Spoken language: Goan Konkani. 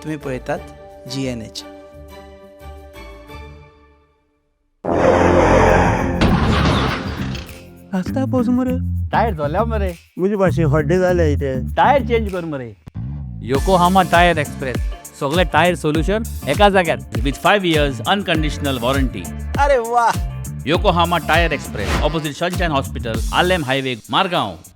तुमी पळयतात जीएनएच. आसता पोस मरे. टायर जोल्या मरे. म्हजे भाशेन हड्डे जाले इथे. टायर चेंज कर मरे. योकोहामा टायर एक्सप्रेस, सगळे टायर सोल्युशन एका जाग्यार विथ 5 इयर्स अनकंडिशनल वॉरंटी. अरे वा! Yokohama tyre express, opposite sunshine hospital, Arlem highway, Margao.